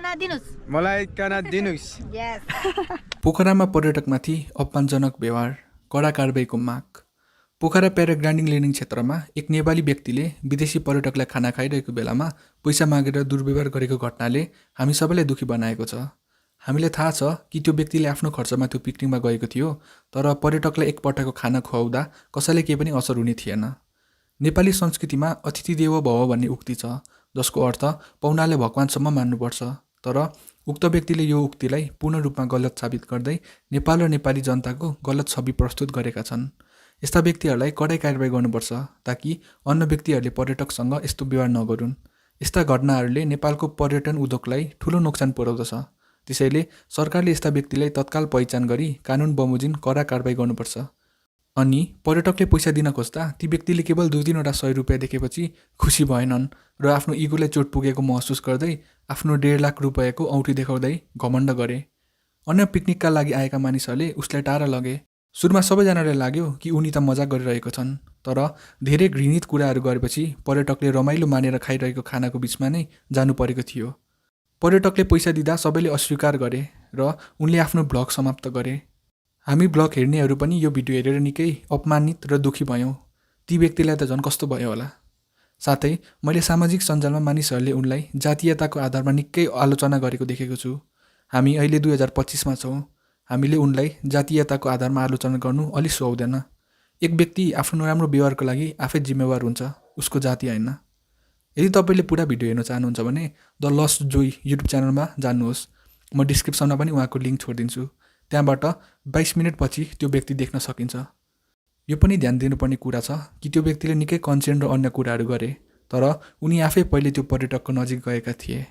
मलाई खाना दिनुस्। पोखरामा पर्यटकमाथि अपमानजनक व्यवहार, कडा कारबाहीको माग। पोखरा प्याराग्लाइडिङ ल्यान्डिङ क्षेत्रमा एक नेपाली व्यक्तिले विदेशी पर्यटकलाई खाना खाइरहेको बेलामा पैसा मागेर दुर्व्यवहार गरेको घटनाले हामी सबैलाई दुखी बनाएको छ। हामीलाई थाहा छ कि त्यो व्यक्तिले आफ्नो खर्चमा त्यो पिकनिकमा गएको थियो, तर पर्यटकलाई एकपटकको खाना खुवाउँदा कसैले केही पनि असर हुने थिएन। नेपाली संस्कृतिमा अतिथि देवो भव भन्ने उक्ति छ, जसको अर्थ पाहुनाले भगवानसम्म मान्नुपर्छ। तर उक्त व्यक्तिले यो उक्तिलाई पूर्ण रूपमा गलत साबित गर्दै नेपाल र नेपाली जनताको गलत छवि प्रस्तुत गरेका छन्। यस्ता व्यक्तिहरूलाई कडै कारबाही गर्नुपर्छ ताकि अन्य व्यक्तिहरूले पर्यटकसँग यस्तो व्यवहार नगरून्। यस्ता घटनाहरूले नेपालको पर्यटन उद्योगलाई ठूलो नोक्सान पुर्याउँदछ। त्यसैले सरकारले यस्ता व्यक्तिलाई तत्काल पहिचान गरी कानुन बमोजिम कडा कारबाही गर्नुपर्छ। अनि पर्यटकले पैसा दिन खोज्दा ती व्यक्तिले केवल 2-3 100 रुपियाँ देखेपछि खुसी भएनन् र आफ्नो इगोलाई चोट पुगेको महसुस गर्दै आफ्नो 1.5 लाख रुपियाँको औँठी देखाउँदै घमण्ड गरे। अन्य पिकनिकका लागि आएका मानिसहरूले उसलाई टाढा लगे। सुरुमा सबैजनालाई लाग्यो कि उनी त मजाक गरिरहेको छन्, तर धेरै घृणित कुराहरू गरेपछि पर्यटकले रमाइलो मानेर खाइरहेको खानाको बिचमा नै जानु परेको थियो। पर्यटकले पैसा दिँदा सबैले अस्वीकार गरे र उनले आफ्नो ब्लग समाप्त गरे। हामी ब्लग हेर्नेहरू पनि यो भिडियो हेरेर निकै अपमानित र दुखी भयौँ। ती व्यक्तिलाई त झन् कस्तो भयो होला। साथै मैले सामाजिक सञ्जालमा मानिसहरूले उनलाई जातीयताको आधारमा निकै आलोचना गरेको देखेको छु। हामी अहिले 2025मा छौँ। हामीले उनलाई जातीयताको आधारमा आलोचना गर्नु अलि सुहाउँदैन। एक व्यक्ति आफ्नो राम्रो व्यवहारको लागि आफै जिम्मेवार हुन्छ, उसको जाति होइन। यदि तपाईँले पुरा भिडियो हेर्न चाहनुहुन्छ भने द लस्ट जोय युट्युब च्यानलमा जानुहोस्। म डिस्क्रिप्सनमा पनि उहाँको लिङ्क छोडिदिन्छु। त्यहाँबाट 22 मिनटपछि त्यो व्यक्ति देख्न सकिन्छ। यो पनि ध्यान दिनुपर्ने कुरा छ कि त्यो व्यक्तिले निकै कन्सेन्ट र अन्य कुराहरू गरे, तर उनी आफै पहिले त्यो पर्यटकको नजिक गएका थिए।